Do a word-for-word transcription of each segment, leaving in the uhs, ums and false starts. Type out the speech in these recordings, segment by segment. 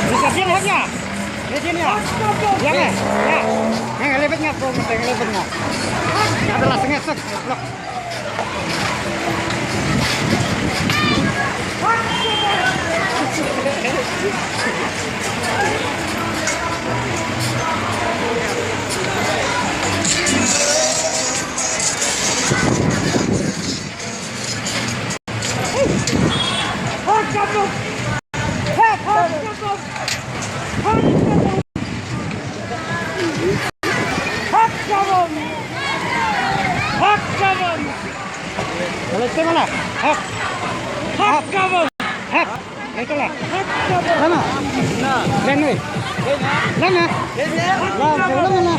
Ini siapa yang haknya? Ini dia. Ya, ya. Ya. Yang lebihnya, bro, yang lebihnya. Adalah sengesek, blok. Hak kabam! Hak kabam! Hak! Hak kabam! Hak! Ito na. Hak kabam! Lana. Lana. Lana. Lana. Lana.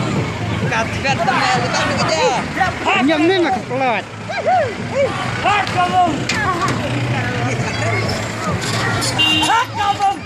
Kat, kat, tama, kat, kat. Nyam ni nak keluar. Hak kabam! Hak kabam!